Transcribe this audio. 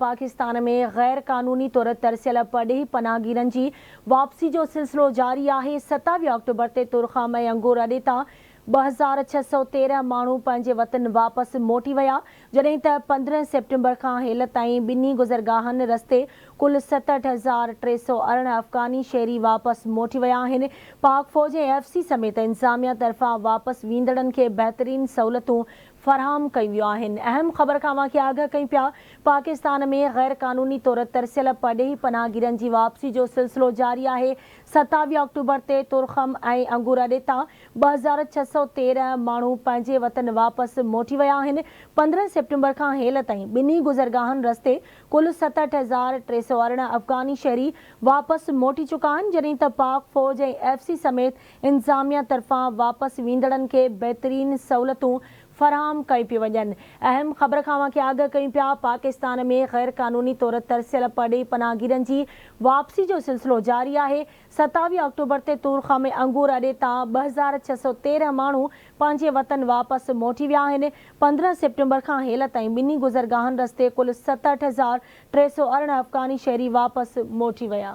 پاڪستان ۾ غير قانوني طور ترسيل پرڏيهي پناهگيرن جي واپسي جو سلسلو جاري آهي، 27 آڪٽوبر تي تورخم ۽ انگور اڏي تان 2613 ماڻهو پنهنجي وطن واپس موٽي ويا، جڏهن ته 15 سيپٽمبر کان هيل تائين ٻنهي گذرگاهن رستي ڪل 67318 افغاني شهري واپس موٽي ويا آهن، پاڪ فوج ۽ ايف سي سميت انتظاميا طرفان واپس ويندڙن کي بهترين سهولتون فراهم ڪيون ويون آهن. اهم خبر کان اوهان کي آگاهه ڪيون پيا، پاڪستان ۾ غير قانوني طور ترسيل پرڏيهي پناهگيرن جي واپسي جو سلسلو جاري آهي، 27 آڪٽوبر تي تورخم ۽ انگور اڏي تان 2613 ماڻهو پنهنجي وطن واپس موٽي ويا آهن، 15 سيپٽمبر کان هيل تائين ٻنهي گذرگاهن رستي ڪل 67318 افغاني شهري واپس موٽي چڪا آهن، جڏهن ته پاڪ فوج ۽ ايف سي سميت انتظاميا طرفان واپس ويندڙن کي بهترين سهولتون فراهم ڪيون پيون وڃن. اهم خبر کان اوهان کي آگاهه ڪيون پيا، پاڪستان ۾ غير قانوني طور ترسيل پرڏيهي پناهگيرن جي واپسي جو سلسلو جاري آهي، 27 آڪٽوبر تي تورخم ۾ انگور اڏي تان 2613 ماڻهو پنهنجي وطن واپس موٽي ويا آهن، 15 سيپٽمبر کان هيل تائين ٻنهي گذرگاهن رستي ڪل 67318 افغاني شهري واپس موٽي ويا.